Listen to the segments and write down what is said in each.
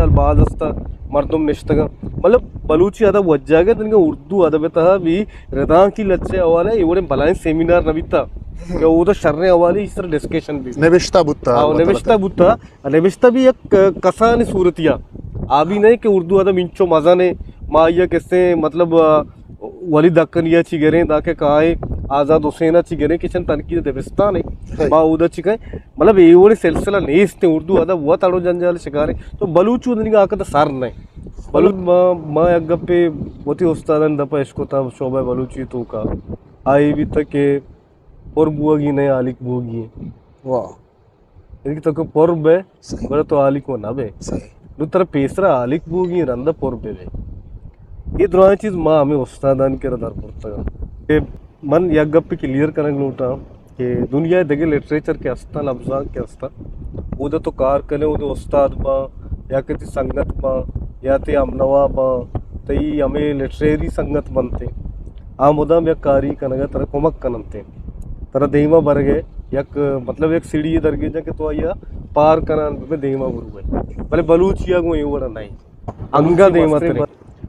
باز است، مردم نشتگاں۔ مطلب، بلوچی ادب وجہ کہ دنگا اردو ادب تہا بھی ردانکی لچے حوالے اے وڑیں بلائیں سیمینار نہ بیتا کہ اودا شریں حوالے اس طرح ڈسکشن بھی نبشتہ بوتا، آ، مطلب نبشتہ بوتا۔ نبشتہ بھی یک کسانی صورتیا، آ بھی نہیں کہ اردو ادب انچو مزن ہے، ما یہ کسے مطلب، آ، ولی دکنیا چی گریں، دا کہ کائے آزاد حسینا چی گریں، کچن تنقید دبستان ہے۔ صحیح۔ ما اودا چی کہیں، مطلب، اے وڑیں سلسلہ نیست ہے، اردو ادب وت اڑو جنجال شکار ہے۔ تو بلوچ ودنی کا آکت سر نہیں۔ بلوچ ما، ما یک گپے وتی استادان دپا اشکتا شعبہ بلوچی تو کا۔ آئی بھی تک کہ پر بوگی نہیں، آلیک بوگی ہے۔ واہ۔ یعنی کہ تو کہ پر بے، صحیح۔ گڑا تو آلیکو نہ بے۔ صحیح۔ نو ترا پیسرا آلیک بوگی رندا پر بے بے۔ یہ درائیں چیز ما ہمیں استادان کرا در برتگا۔ کہ من یک گپ کلیئر کنگ لوٹاں کہ دنیا دگہ لٹریچر کہ ہستا، لبزانک کہ ہستا، اودا تو کار کنے، اودا استاد با، یا کہ تی سنگت با، یا تی ہم نوا با، تی ہمیں لٹریری سنگت بنتے۔ آ مدام یک کاری کنگا ترا کمک کننتے۔ ترا دیما برگے یک، مطلب، یک سیڑھی درگیجاں کہ تو آیا پار کنان بہ دیما بروے۔ بلے بلوچیا گوں اے وڑا نہیں۔ انگا دیما ترے۔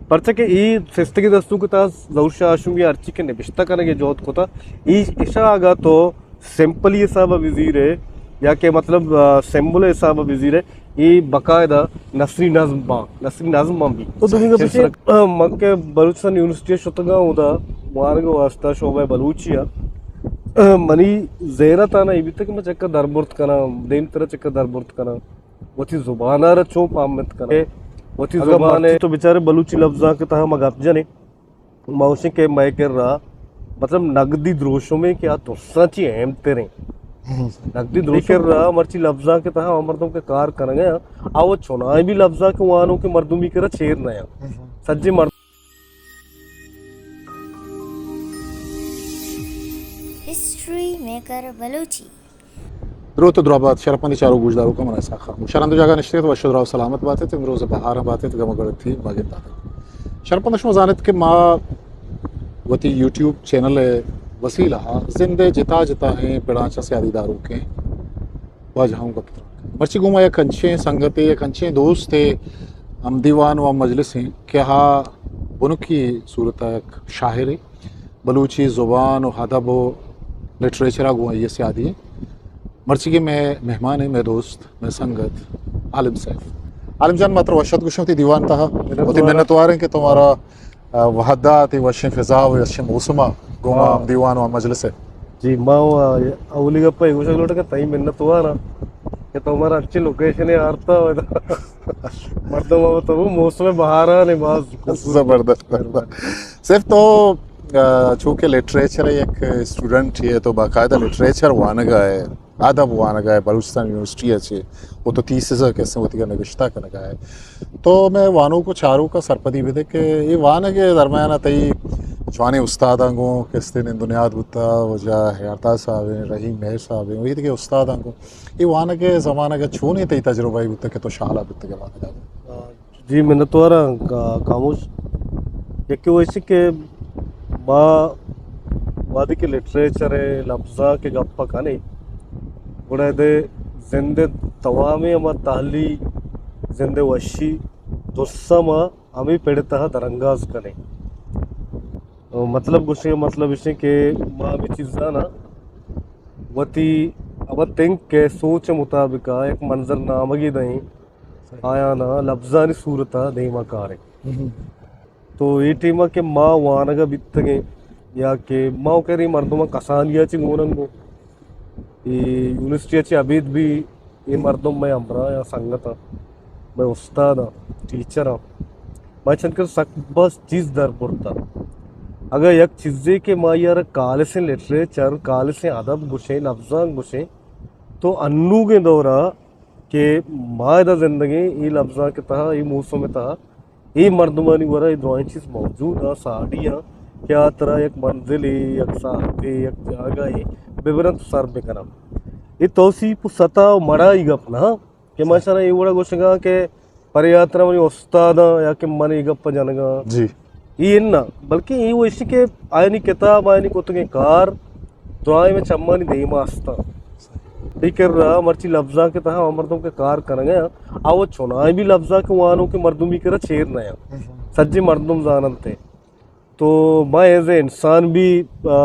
پرچہ کہ اے سستگی دستوں کہ تا ظہور شاہ ہاشمی ہرچی کہ نبشتہ کنگے جہد کتا، اے اشا اگا تو سمپلی حساب بزیرے یا کہ مطلب، آ، سمبل حساب بزیرے، اے باقاعدہ نثری نظم باں، نثری نظم باں بھی۔ او دومی گپ چہ، آ، من کہ بلوچستان یونیورسٹی شتگاں، اودا وانگ واسطہ شعبہ بلوچی آ، آ، منی ذہن تانا اے بیتہ کہ من چکا دربرت کناں، دیم ترا چکا دربرت کناں، وتی زبان را چون پامت کناں، وتی زبان تو بیچارے بلوچی لفظاں کہ تہا ما گپ جنے۔ ما گوشیں کہ مئے کرا، مطلب، نگدی دروشمے کہ آ درساں چی اہم تریں۔ ہم۔ نگدی دروشم کرا مرچی لفظاں کہ تہا مردم کہ کار کنگا، آ وہ چنائیں بھی لفظاں کہ وانو کہ مردمی کرا چیر نہ آں۔ ہم۔ سجے مرد۔ History maker Balochi. دروت ءُ دراہ بات شرپمندیں چاروک گوشداروکاں، من اسحاق خاموش۔ شرند جاگہ نشتگ ات، وش ءُ دراہ ءُ سلامت بات ات، امروز بہاراں بات ات، گم ءُ گڑتی مگندات ات۔ شرپمند، شما زانت کہ ما وتی یوٹیوب چینل ءِ وسیلہ ءَ زند ءِ جتا جتائیں پڑاں چہ سیادی داروکیں واجہاں گپ تران۔ مرچی گوں ما یک انچیں سنگتے، یک انچیں دوستے ہم دیوان ءُ ہم مجلس ایں کہ آ بنکی صورت ءَ یک شاعرے، بلوچی زبان ءُ ادب ءُ لٹریچر ءَ گوں آئی ءِ سیادی ایں۔ مرچیگیں مئے مہمان ایں، مئے دوست، مئے سنگت عالم سیف۔ عالم جان، ما ترا وش ات گوشاں وتی دیوان تہا۔ وتی منتوار ایں کہ تو مارا، آ، وہد دات، اے وشیں فضا ءُ وشیں موسم ءَ گوں ما ہم دیوان ءُ ہم مجلس ءَ۔ جی، ما اولی گپ ءَ اے گوشگ لوٹاں کہ تئی منتوار آں کہ تو مارا انچیں لوکیشنے آرتا، مردم ءَ تو موسم بہاراں نے باز خوبصورت۔ زبردست۔ سیف، تو، آ، چونکہ لٹریچر ءِ یک اسٹوڈنٹ ئے، تو باقاعدہ لٹریچر وانگا ئے، ادب وانگا ئے، بلوچستان یونیورسٹی ءَ چہ، ءُ تو تھیسز ءَ کسے وتیگا نبشتہ کنگا ئے۔ تو مئے وانوک ءُ چاروک ءَ سرپدی بدے کہ اے وانگ ءِ درمیان ءَ تئی جوانیں استاداں گوں کسے نند ءُ نیاد بوتا، واجہ حیات صاحب ایں، رحیم مہر صاحب ایں، ءُ اے دگہ استاداں گوں اے وانگ ءِ زمانگ ءَ چونیں تئی تجربہ ئے بوتا کہ تو شال ءَ بوتگ ئے وانگ ءَ؟ جی، منتواراں کا-، خاموش۔ یکے وہ ایشی کہ ما وہدے کہ لٹریچر ءِ لبزانک ءِ گپ ءَ کنیں، گڑا ادے زند ءِ توامیں ہما تہلی، زند ءِ وشی، درساں ما ہمے پڑ ءِ تہا درانگاز کنیں۔ مطلب گوشگ ءِ مطلب ایشیں کہ ما ہمے چیزاں نا وتی ہما تھنک ءِ سوچ ءِ مطابق ءَ یک منظر نامگے دئیں، آیانا لبزانی صورت ءَ دیما کاریں۔ تو اے ٹیم ءَ کہ ما وانگ ءَ بیتگیں یا کہ ما و کری مردماں کسانی ءَ چہ گون انت گوں اے یونیورسٹی ءَ چہ ابید بھی اے مردم مئے ہمراہ یا سنگت آں، مئے استاد آں، ٹیچر آں، ما چند کر سک باز چیز در برتا۔ اگاں یک چیزے کہ ما یار کالسیں لٹریچر، کالسیں ادب گوشیں، لبزانک گوشیں، تو انوگیں دور ءَ کہ ما ادا زندگیں، اے لبزانک ءِ تہا، اے موسم ءِ تہا، اے مردمانی گورا اے درائیں چیز موجود آں، ساڑی آں کہ آ ترا یک منزلے، یک ساعتے، یک جاگہے ببرنت سر بکناں۔ اے توسیپ و ستا و مڑائی گپ نہ کہ ما شرا اے وڑا گوشگاں کہ پرے آ ترا منی استاداں یا کہ من اے گپ جنگاں۔ جی۔ اے اناں، بلکہ اے وش کہ آیانی کتاب، آیانی کتگیں کار درائیں مئے چمانی دیما استاں۔ تئی کرا مرچی لبزانک ءِ تہا ہما مردم کہ کار کنگ ءَ آ، آ وت چوناہی بھی لبزانک وانوکیں مردمی کرا چیر نہ آں۔ سجیں مردم زاننت۔ تو ما ایز اے انسان بھی، آ،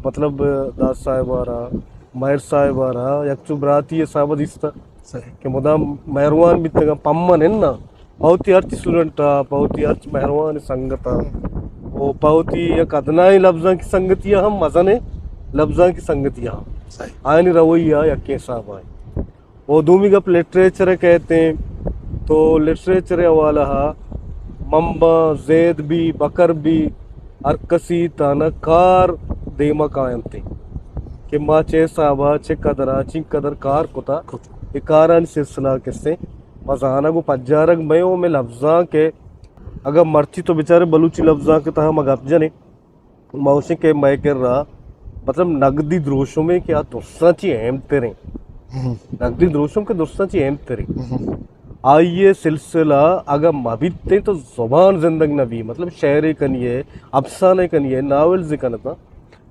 مطلب، داد صاحب ءَ را، ماہر صاحب ءَ را یک چو براتی حساب ءَ دیستہ۔ صحیح۔ کہ مدام مہروان بیتگاں، پہ من اناں، پہ وتی ہرچ اسٹوڈنٹ ءَ، پہ وتی ہرچ مہروان سنگت ءَ، و پہ وتی یک ادنائیں لبزانکی سنگتی ءَ ہم، مزنیں لبزانکی سنگتی ءَ ہم۔ صحیح۔ آیانی رویہ یکیں حساب ءَ۔ و دومی گپ لٹریچر ءَ کئیت ایں، تو لٹریچر ءِ حوالہ ءَ من باں، زید بی، بکر بی، ہر کسی تہنا کار دیما کاینت ایں کہ ما چہ حساب ءَ، چہ قدر ءَ، چنکدر کار کتا، اے کارانی سلسلہ ءَ کسے ما زانگ و پجارگ مئے و مئے لبزانک ءَ، اگاں مرچی تو بچارے بلوچی لبزانک ءِ تہا ما گپ جنیں، ما گوشیں کہ مئے کرا مطلب نگدی دروشمے کہ آ درساں چی اہم تریں۔ نگدی دروشم کہ درساں چی اہم تریں۔ آئی ءِ سلسلہ اگاں مہ بیتیں تو زبان زندگ نہ بی، مطلب شعرے کنی ئے، افسانے کنی ئے، ناولز کنتا۔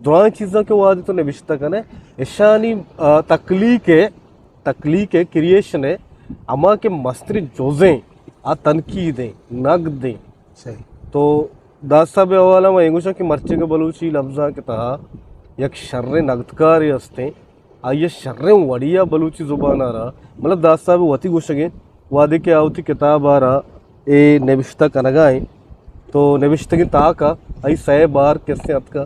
درائیں چیزاں کہ وہدے تو نبشتہ کنے، اشانی، آ، تخلیق ءِ، تخلیق ءِ، کریئیشن ءِ ہما کہ مستریں جزیں، آ تنقید ایں، نگد ایں۔ صحیح۔ تو داد صاحب ءِ حوالہ ءَ من اے گوشاں کہ مرچیگیں بلوچی لبزانک ءِ تہا یک شریں نگدکارے ہستیں، آئی ءَ شریں وڑی ءَ بلوچی زبان ءَ را، مطلب داد صاحب ءِ وتی گوشگ ایں، وہدے کہ آ وتی کتاب ءَ را اے نبشتہ کنگا ایں، تو نبشتگیں تاک ءَ آئی سئے بار کسے اتکا،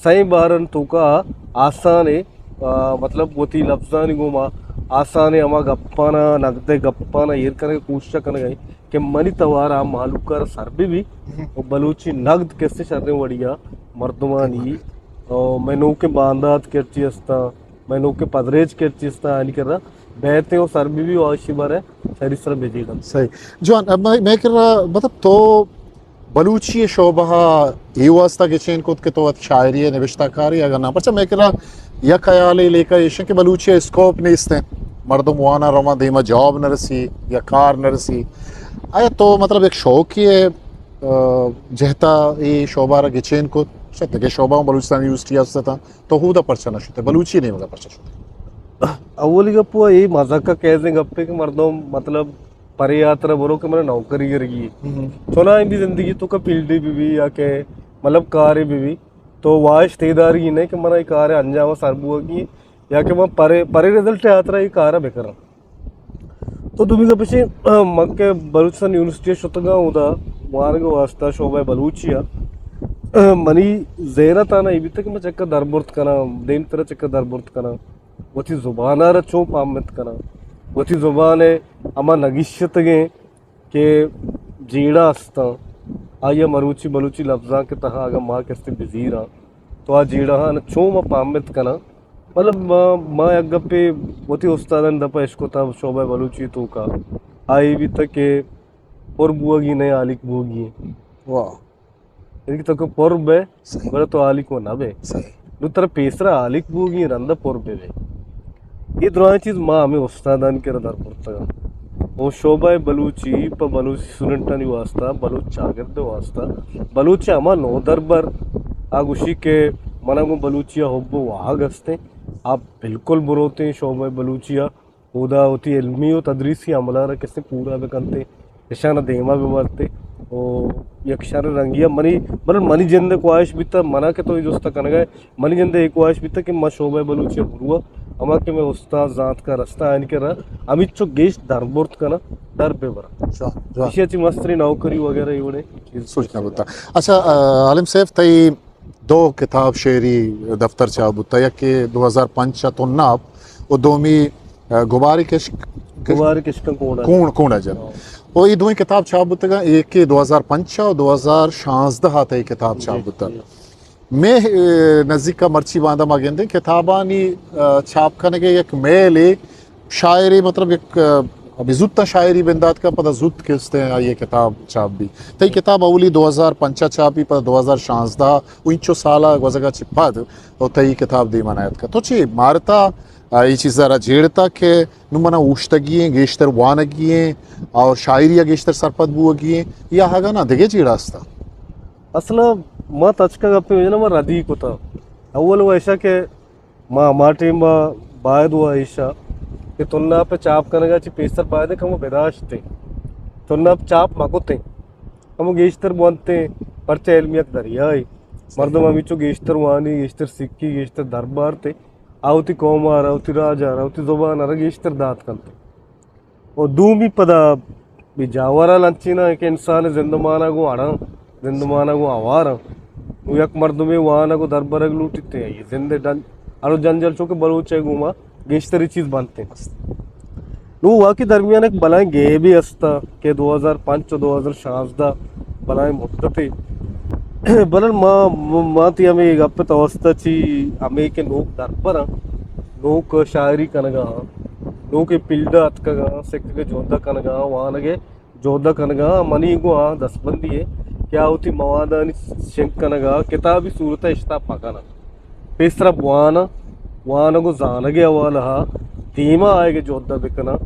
سئیں بارانی توکا آسانیں، آ، مطلب وتی لبزانی گوما آسانیں ہما گپانا، نگدے گپانا ایر کنگ ءِ کوشش کنگ ءَ ایں کہ منی توار ءَ مہلوک ءَ را سر بہ بی و بلوچی نگد کسے شریں وڑی ءَ مردمانی، آ، مئے نوکیں باندات کہ ہرچی استاں، مئے نوکیں پدریچ کہ ہرچی استاں، آیانی کرا بیت و سر بہ بی و آ اشی بارہ شری سر بہ جیڑنت۔ صحیح۔ جوان، اب مئے، مئے کرا، مطلب تو بلوچی شعبہ ءَ اے واسطہ گچین کت کہ تو وت شاعری ءِ نبشتہ کارے اگاں نہ، پرچا مئے کرا یک خیالے لیکہ ایش کہ بلوچی ءَ اسکوپ نیست ایں، مردم واناں رواں دیما جاب نہ رسی یا کار نہ رسی۔ آیا تو مطلب یک شوقے ءِ، آ، جہتا اے شعبہ ءَ را گچین کت؟ شاید دگہ شعبہ ہم بلوچستان یونیورسٹی ءَ است اتاں، تو ہودا پرچا نہ شتے؟ بلوچی ءِ نیمگا پرچا شتے؟ اولی گپ وہ اے مزاک ءَ کیزیں گپے کہ مردم مطلب پرے ہاترا برو کہ منا نوکری گرگی ایں۔ چوناہی بھی زندگی توکا فیلڈے بہ بی یا کہ مطلب کارے بہ بی، تو واہش تئی دارگی نہ کہ منا اے کار ءِ انجام ءَ سر بوگی ایں یا کہ من پرے، پرے رزلٹ ءِ ہاترا اے کار ءَ بکناں۔ تو دومی گپ ایش ایں، من کہ بلوچستان یونیورسٹی ءَ شتگاں، اودا وانگ ءِ واسطہ شعبہ بلوچی ءَ منی ذہن ءَ تہنا اے بیتگ کہ من چکر دربرت کناں، دیمتر ءَ چکر دربرت کناں، وتی زبان ءَ را چون پہمت کناں، وتی زبان ءِ ہما نگیشتگیں کہ جیڑہ استاں، آئی ءَ مروچی بلوچی لبزانک ءِ تہا اگاں ما کسے بزیراں تو آ جیڑہاں چون ما پہمت کناں۔ مطلب ما، ما یک گپے وتی استادانی دپا اشکتہ شعبہ بلوچی توکا، آ اے بیتہ کہ پر بوگی نہ، آلیک بوگی ایں۔ واہ۔ یعنی کہ تو کہ پر بئے، صحیح۔ گڑا تو آلیک و نہ بئے۔ صحیح۔ نوں ترا پیسرا آلیک بوگی ایں، رندا پر بہ بئے۔ اے درائیں چیز ما ہمے استادانی کرا در برتگاں۔ و شعبہ بلوچی پہ بلوچ اسٹوڈنٹانی واسطہ، بلوچ چاگرد واسطہ، بلوچ ہما نودربر آ گوشی کہ منا گوں بلوچی ءَ حب و واہگ ہستیں، آ بالکل بروتیں شعبہ بلوچی ءَ اودا وتی علمی و تدریسی عملہ را کسے پورا بکنتے، اشانا دیما ببرتے۔ و یک شر رنگی ءَ منی، بلے منی جند ءِ خواہش بیتا، منا کہ تو اے جست ءَ کنگا ئے، منی جند ءِ اے خواہش بیتا کہ ما شعبہ بلوچی ءَ برواں، ہما کہ مئے استاد زانتکار ہستاں، آیانی کرا ہمینچو گیش در برت کناں، در ببراں۔ جوان، جوان۔ ایشی ءَ چہ مستریں نوکری وغیرہ اے وڑیں چیز سوچ نہ بوتا۔ اچھا، آ، عالم صاحب، تئی دو کتاب شعری دفتر چاپ بوتا، یکے دو ہزار پنچ ءَ تناب و دومی، آ، گبارے کشک، گبارے کشکاں کونڈ ءَ۔ کونڈ، کونڈ ءَ جت۔ ہاں۔ و اے دوئیں کتاب چاپ بوتگاں، یکے دو ہزار پنچ ءَ و دو ہزار شانزدہ ءَ تئی کتاب چاپ بوتا۔ جی۔ مئے، آ، نزیک ءَ مرچی باندا ما گندیں کتابانی، آ، چاپ کنگ ءِ یک میلے شاعری، مطلب، یک، آ، ابھی زوت شاعری بندات کا پدا زوت کستیں آئی کتاب چاپ بی۔ تئی کتاب اولی دو ہزار پنچ ءَ چاپ بی، پدا دو ہزار شانزدہ، و انچو سال ءَ گوزگا چہ پد و تئی کتاب دیما نیاتکا۔ تو چی مارتا، آ، اے چیزا را جیڑتا کہ نوں منا اوشتگی ایں، گیشتر وانگی ایں اور شاعری ءَ گیشتر سرپد بوگی ایں یا اگاں نہ دگہ جیڑہ استا؟ اصل ءَ ما تچکا گپے بجناں، ما ردی کتا۔ اول و ایشا کہ ما ہما ٹیم ءَ باید و ایشا کہ تناپ ءِ چاپ کنگ ءَ چہ پیسر باید کمو بداشتیں، تناپ چاپ مہ کتیں، کمو گیشتر بونتیں، پرچہ علم یک دریائے، مردم ہمیچو گیشتر وانی، گیشتر سکی، گیشتر دربارتے، آ وتی قوم ءَ را، وتی راج ءَ را، وتی زبان ءَ را گیشتر دات کنت۔ و دومی پدا بی جاور ءَ لنچیناں کہ انسان زندمان ءَ گوں اڑاں، زندمان ءَ گوں آواراں۔ نوں یک مردمے وانگ و دربرگ لوٹیت، آئی زند ءِ ڈن-، اڑ و جنجال چو کہ بلوچ ءِ گوما گیشتری چیز بنت۔ نوں واقعی درمیان یک بلائیں گیبے است کہ دو ہزار پنچ و دو ہزار شانزدہ بلائیں مدتے۔ بلے ما، ما تئی ہمے گپ ءِ توسط ءَ چی ہمے کہ نوک دربراں، نوک شاعری کنگا، نوک فیلڈ ءَ اتکگاں، سکگ ءِ جہد ءَ کنگا، وانگ ءِ جہد ءَ کنگا، منی گوں آ دستبندی ءَ کہ آ وتی موادانی شنگ کنگا، کتابی صورت ءَ اشتاپ مہ کناں۔ پیسرا بواناں، وانگ و زانگ ءِ حوالہ ءَ دیما آیگ ءِ جہد ءَ بکناں۔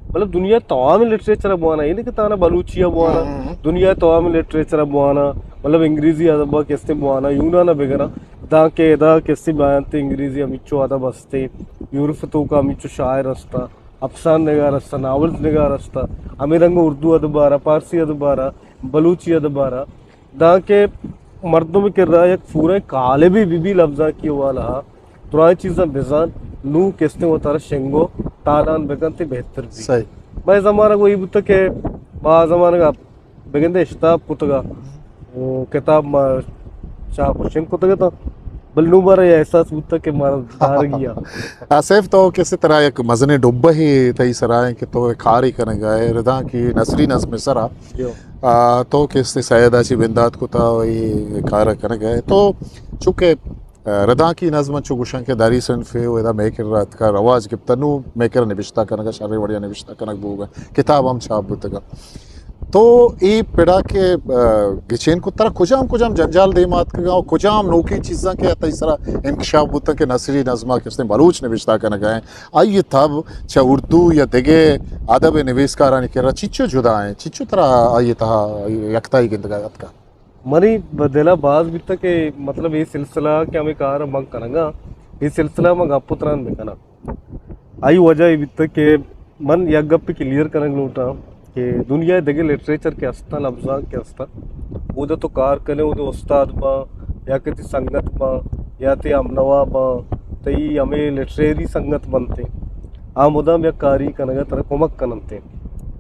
مطلب دنیا ءِ توامیں لٹریچر ءَ بواناں، اے نہ کہ تانا بلوچی ءَ بواناں، ہم۔ دنیا ءِ توامیں لٹریچر ءَ بواناں، مطلب انگریزی ادب ءَ کہ استیں بواناں، یونان ءَ بگراں، داں کہ ادا کہ استیں بیانت انگریزی ہمیچو ادب استیں، یورپ ءِ توکا ہمیچو شاعر استاں، افسانہ نگار استاں، ناول نگار استاں، ہمے رنگ اردو ادب ءَ را، پارسی ادب ءَ را، بلوچی ادب ءَ را۔ دانکہ مردم کرا یک پوریں قالبے بہ بی لبزانکی حوالہ ءَ، درائیں چیزاں بزان، نوں کستیں وتارا شنگ و تالان بکنت بہتر بی۔ صحیح۔ مئے زمانگ وہی بوتا کہ ما زمانگ بگندے اشتاپ کتگا، و کتاب ما چاپ و شنگ کتگ اتاں، بل نوں مارا یہ احساس بوتا کہ مارا دارگی آ۔ آصف، تو کسے ترا یک مزنیں ڈبہ تئی سرا ہیں کہ تو کاری کنگا ہے، ردانکی نثری نظم سرا۔ جو۔ آ، تو کسے سید آچی بندات کتا و یہ کار کنگا ہے۔ تو چونکہ، آ، ردانکی نظم چو گوشن کہ دری صنف ہے و ادا میکر رات کا رواج گپتا نو میکر نبشتہ کنگا شرے وڑیا نبشتہ کنگ بوگا۔ کتاب ہم چاپ بوتگا۔ تو اے پڑا کہ، آ، گچین کو ترا کجام کجام جنجال دیم آتکگا و کجام نوکیں چیزاں کہ تئی سرا انکشاف بوتن کہ نثری نظما کستیں بلوچ نبشتہ کنگا ہیں، آئی تب چہ اردو یا دگہ ادب نویسکارانی کرا چچو جدا ہیں، چچو ترا آئی تہا یکتائی گندگا اتکا؟ منی دلا باز بیتا کہ مطلب اے سلسلہ کہ ہمیں کار من کنگا، اے سلسلہ من گپ و تران بکناں۔ آئی وجہ اے بیتگ کہ من یک گپے کلیئر کنگ لوٹاں کہ دنیا ءِ دگہ لٹریچر کہ استاں، لبزانک کہ استاں، اودا تو کار کنے، اودا استاد باں یا کہ تئی سنگت باں یا تئی ہم نوا باں، تئی ہمے لٹریری سنگت بنت، آ مدام یک کاری کنگ ءَ ترا کمک کننت،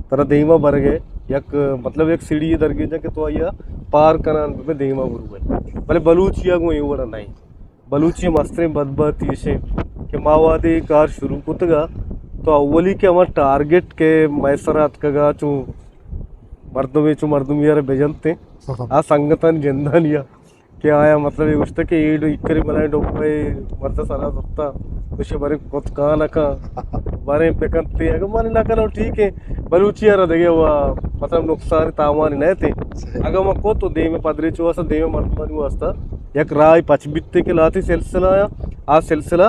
ترا دیما برگ ءَ یک، مطلب، یک سیڑھی ءِ درگیجاں کہ تو آئی ءَ پار کنان بہ بئے، دیما بروئے۔ بلے بلوچی ءَ گوں اے وڑ ءَ نہ انت۔ بلوچی ءِ مستریں بدبہتی اش انت کہ ما وہدے اے کار شروع کتگ ءَ تو اولی کہ ہما ٹارگٹ کہ مئے سرا اتکگ ءَ چو مردمے چو مردمے ءَ را بجنت انت، آ سنگتانی جندانی ءَ کہ آیاں مطلب اے گوشتگ کہ اے ڈو اکری بلائیں ڈوبہ اے مرد ءِ سرا زرتا، گوشے برے کت کان کن، برے بکنت، اگہ من نہ کنو ٹھیک ہے، بلوچی ءَ را دگہ وا مطلب نقصان تاوان نہ تے۔ صحیح۔ اگہ ما کو تو دیم پدریچ واسطہ، دیم مردمانی واسطہ یک راہ پچ بیتے کہ لہتے سلسلہ آ، آ سلسلہ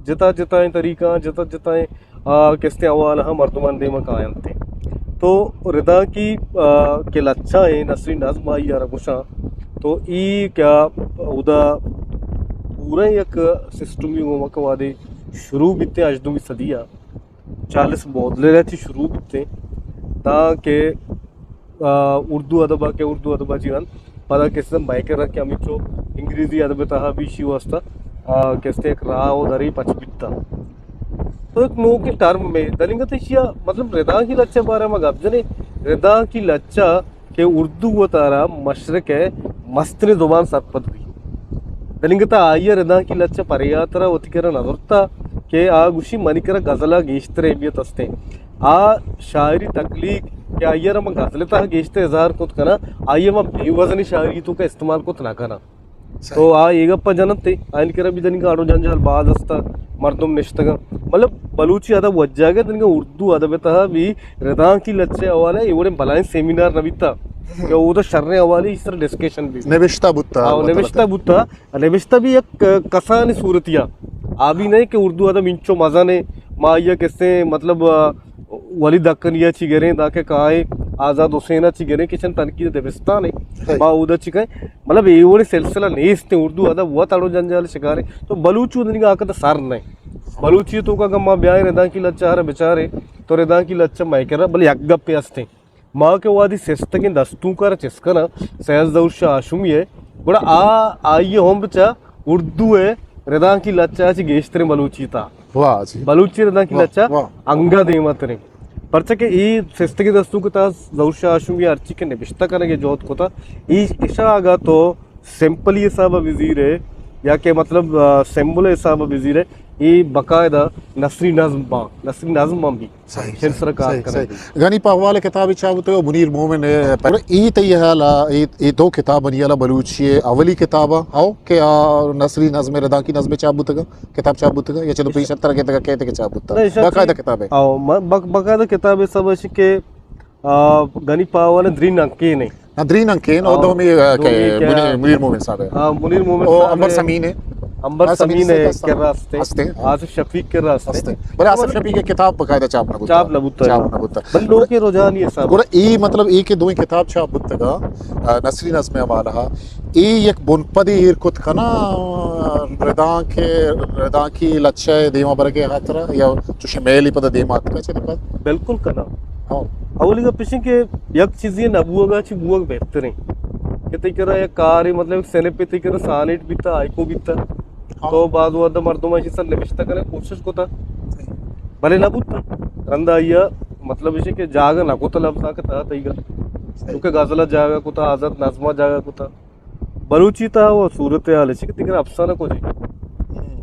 جتا جتائیں طریقہ، جتا جتائیں، آ، کستیں حوالہ ہم مردمان دیما کاینت۔ تو ردانکی، آ، کہ لچہ ایں، نثری نظم آئی ءَ را گوشاں، تو ای کہ اودا پورا یک سسٹمی گوما کہ وہدے شروع بیتے ہژدہمی صدی ءَ، چارلس بودلیر ءَ چی شروع بیتے، تاں کہ آ، اردو ادب ءَ کہ اردو ادب ءَ چی رند، پدا کسے مئے کرا کہ ہمینچو انگریزی ادب ءِ تہا بھی ایشی واسطہ، آ، کسے یک راہ و درے پچ بیتا۔ تو یک نوکیں ٹرم میں دلنگت ایشی ءَ، مطلب، ردانکی لچہ ءِ بارے ءَ ما گپ جنیں، ردانکی لچہ کہ اردو وتارا مشرق ءِ مستریں زبان سرپد بی۔ دلنگت آئی ءَ ردانکی لچہ پریاترا وتی کرا نہ زرتا کہ آ گوشی منی کرا غزل ءَ گیشتر اہمیت استیں۔ آ شاعری تخلیق کہ آئی ءَ را من غزل ءِ تہا گیشتر اظہار کت کناں، آئی ءَ من بے وزنی شاعری توکا استعمال کت نہ کناں۔ صحیح۔ تو آ اے گپ ءَ جنت تے، آئین کرا بھی دنیگا اڑو جنجال باز است، مردم نشتگاں۔ مطلب بلوچی ادب وجہ گئے دنیگا اردو ادب ءِ تہا بھی ردانکی لچہ ءِ حوالہ ءَ اے وڑیں بلائیں سیمینار نہ بیتا کہ اودا شریں حوالے اس طرح ڈسکشن بھی نبشتہ بوتا، آ، مطلب نبشتہ بوتا۔ نبشتہ بھی یک کسانی صورتیا، آ بھی نہیں کہ اردو ادب انچو مزن ہے، ما آئی ءَ کسے مطلب، آ، ولید حقانی ءَ چی گریں، داں کہ کائیں آزاد حسین ءَ چی گریں، کچن تنقید دبستان ہے۔ صحیح۔ ما اودا چی کہیں، مطلب اے وڑیں سلسلہ نیست ہے، اردو ادب وت اڑو جنجال شکار ہے۔ تو بلوچ دنیگا آ کتا سر نہیں۔ بلوچی ءِ توکا اگاں ما بیائیں ردانکی لچہ ءَ را بچاریں، تو ردانکی لچہ مئے کرا بلے یک گپے ہستیں۔ ما کہ وہدی سستگیں دستونک ءَ را چست کناں، سید ظہور شاہ ہاشمی ءِ، گڑا آ، آئی ءِ عمر چہ اردو ءِ ردانکی لچہ ءَ چہ گیشتریں بلوچی ءِ تہا۔ واہ جی۔ بلوچی ردانکی واہ، لچہ واہ۔ انگہ دیما تریں۔ پرچا کہ اے سستگیں دستونک ءِ تہا ظہور شاہ ہاشمی ءَ ہرچی کہ نبشتہ کنگ ءِ جہد کتا، اے اشاں اگاں تو سمپلی حساب ءَ بزیرے یا کہ مطلب، آ، سمبل حساب ءَ بزیرے، اے باقاعدہ نثری نظم باں، نثری نظم باں بھی۔ صحیح، شعر سرا کار صحیح، کنگ۔ صحیح۔ غنی پہ احوال کتابے چاپ بوتگ، منیر مومن ءِ، پر اے تئی حیال ءَ، اے، اے دو کتابانی حیال ءَ بلوچی ءِ اولی کتاب ءَ، او کہ آ نثری نظم ءِ، ردانکی نظم ءِ چاپ بوتگ، کتاب چاپ بوتگ، یا چلو پیش تر کہتگ، کہتے کہ چاپ بوتگ؟ نہ، ایشاں باقاعدہ چی-، کتابے؟ او، ما-، باق-، باقاعدہ کتابے سب اش کہ آ، غنی پہ احوال درین انکین ایں۔ ہاں، درین انکین، او آ، دومی، آ، دومی کہ کہ منیر، منیر مومن صاحب ءِ۔ آ، منیر مومن او صاحب عنبر ءِ۔ ثمین ءِ۔ عنبر عنبر ثمین ثمین ءِ صاحب ءِ کرا ہستیں۔ ہستیں۔ آصف شفیق ءِ کرا ہستیں۔ ہستیں۔ بلے آصف شفیق ءِ کتاب باقاعدہ چاپ نہ بوتا۔ چاپ نہ بوتا۔ چاپ نہ بوتا۔ بلے لوگ ءِ رجحان ءِ حساب ءَ۔ گڑا اے مطلب اے کہ دوئیں کتاب چاپ بوتگا، آ، نثری نظم ءِ حوالہ ءَ، اے یک بنپدے ایر کت کنا، آ، ردانک، ردانکی لچہ ءِ دیما برگ ءِ خاطر ءَ یا چوشیں میلے پدا دیما اتکا چہ پد؟ بالکل کنا۔ ہاں۔ اولی گپ اش انت کہ یک چیزے نہ بوگ ءَ چہ بوگ بہتریں۔ کہ تئی کرا یک کارے، مطلب یک سنپے تئی کرا سانیٹ بیتا، ہائیکو بیتا۔ ہاں۔ تو باز وھد مردم اشی سر نبشتہ کنگ ءِ کوشش کتا۔ صحیح۔ بلے نہ بوتا۔ رندا آئی ءَ مطلب اش کہ جاگہ نہ کتا لبزانک ءِ تہا تئیگا۔ صحیح۔ چونکہ غزل ءَ جاگہ کتا، حضرت نظم ءَ جاگہ کتا۔ بلوچی ءِ تہا وہ صورتحال اش کہ تئی کرا افسانہ کجے؟ ہم۔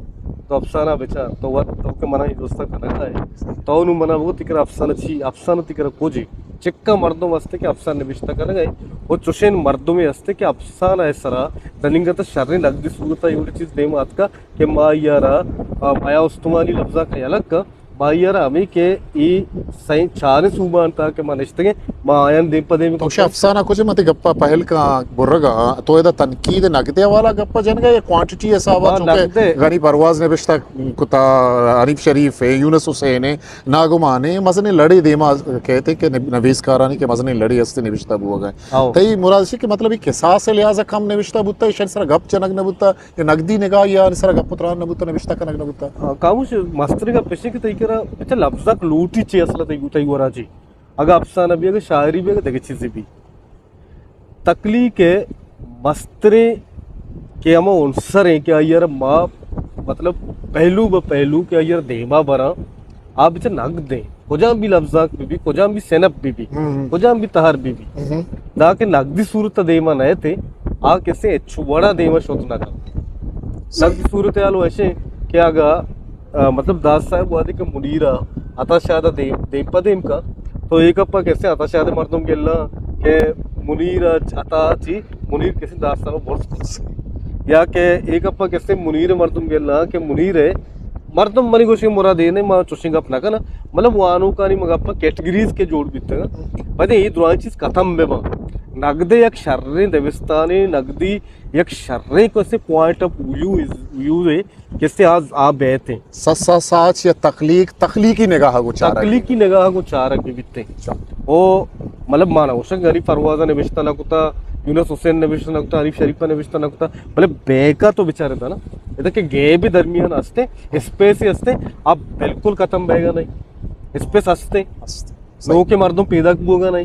تو افسانہ بچار، تو وت، تو کہ منا اے جست ءَ کنگ ءَ ئے۔ تو نوں منا بگو تئی کرا افسانہ چی، افسانہ تئی کرا کجے؟ چکا مردم ہستے کہ افسانہ نبشتہ کنگ ءَ ئے۔ و چوشیں مردمے ہستے کہ افسانہ ءِ سرا دننگا تا شریں نقدی صورت ءَ اے وڑیں چیز دیما اتکا کہ ما آئی ءَ را، آ، حیا استمانی لبزانک ءَ یلہ کن۔ ما آئی ءَ را ہمے کہ اے سئیں چاریں صوبہاں تہا کہ ما نشتگیں، ما آیاں دیم پہ دیم تو شہ افسانہ کجے؟ من تئی گپا پہل کاں برگا، تو ادا تنقید نقد ءِ حوالہ گپا جنگا یا کوانٹیٹی حسابا؟ ما چونکہ نقد ءِ۔ غنی پرواز نبشتہ کتا، حنیف شریف ءِ، یونس حسین ءِ، ناگمان ءِ، مزنیں لڑے دیما کئیت کہ نب-، نبیسکارانی کہ مزنیں لڑے ہستے نبشتہ بوگا۔ ہاؤ۔ تئی مراد اش کہ مطلب اے کساس ءِ لحاظا کم نبشتہ بوتا، ایشانی سرا گپ جنگ نہ بوتا؟ کہ نقدی نگاہ یا آنی سرا گپ و تران نہ بوتا، نبشتہ کنگ نہ بوتا۔ آ، کاموش، مستریں گپ اش انت کہ تئی کرا، اچھا، لبزانک لوٹی چے اصل ءَ تئی، تئی گورا چے؟ اگاں افسانہ بی، اگاں شاعری بی، اگاں دگہ چیزے بی۔ تخلیق ءِ مستریں کہ ہما عنصر ایں کہ آئی ءَ را ما، مطلب، پہلو بہ پہلو کہ آئی ءَ را دیما براں، آ بچار نقد ایں۔ کجام بھی لبزانک بہ بی، کجام بھی صنف بہ بی، ہم۔ کجام بھی تہر بہ بی، ہم۔ دانکہ نقدی صورت ءَ دیما نئیت، آ کسے ہچ وڑا دیما شت نہ کنت۔ صحیح۔ نقدی صورتحال و ایشیں کہ اگاں، آ، مطلب داد صاحب وہدے کہ منیر ءَ عطا شاد ءَ دیم، دیم پہ دیم کن، تو اے گپ ءَ کسے عطا شاد ءِ مردم گلاں کہ منیر ءَ عطا چی، منیر کسے داد صاحب ءَ برز کت۔ یا کہ اے گپ ءَ کسے منیر ءِ مردم گلاں کہ منیر ءِ مردم منی گوشگ ءِ مراد اے نہ، ما چوشیں گپ نہ کناں۔ مطلب وانوکانی ما گپ ءَ کیٹگریز کہ جوڑ بیتگ، پدے اے درائیں چیز ختم بہ باں۔ نقد ءِ یک شریں دبستانے، نقدی یک شریں کسے پوائنٹ آف ویو، ویو ءِ کسے آ، آ بیت ایں۔ سا، سا، ساچ یا تخلیق، تخلیقی نگاہ گوں چارگ۔ تخلیقی نگاہ گوں چارگ بہ بیت ایں۔ او مطلب ما نہ گوشاں کہ غنی پرواز ءَ نبشتہ نہ کتا، یونس حسین نبشتہ نہ کتا، حنیف شریف ءَ نبشتہ نہ کتا، بلے بیک ءَ تو بچارے تا نا، ادا کہ گیپ درمیان ہستے، اسپیس ہستے، اب بالکل ختم بیگا نہیں، اسپیس ہستے۔ ہست۔ نوکیں مردم پیداک بوگا نہیں۔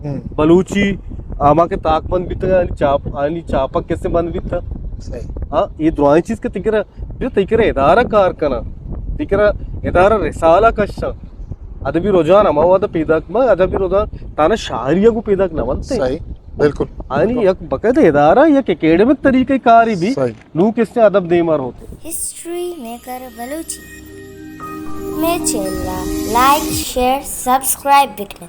ہم۔ بلوچی ہما کہ تاک بند بیتگ، آنی چاپ، آنی چاپک کسے بند بیتگ۔ صحیح۔ ہاں، اے درائیں چیز کہ تئی کرا، جو تئی کرا ادارہ کار کناں، تئی کرا ادارہ رسالہ کشاں، ادبی رجحان ہما وہدا پیداک ما، ادبی رجحان تانا شاعری ءَ گوں پیداک نہ بنت۔ صحیح، بالکل۔ آنی یک باقاعدہ ادارہ، یک اکیڈمک طریقہ کاری بی۔ صحیح۔ نوں کسے ادب دیما روت۔ History maker Balochi. مئے چینل ءَ لائک، شیئر، سبسکرائب بکن ات۔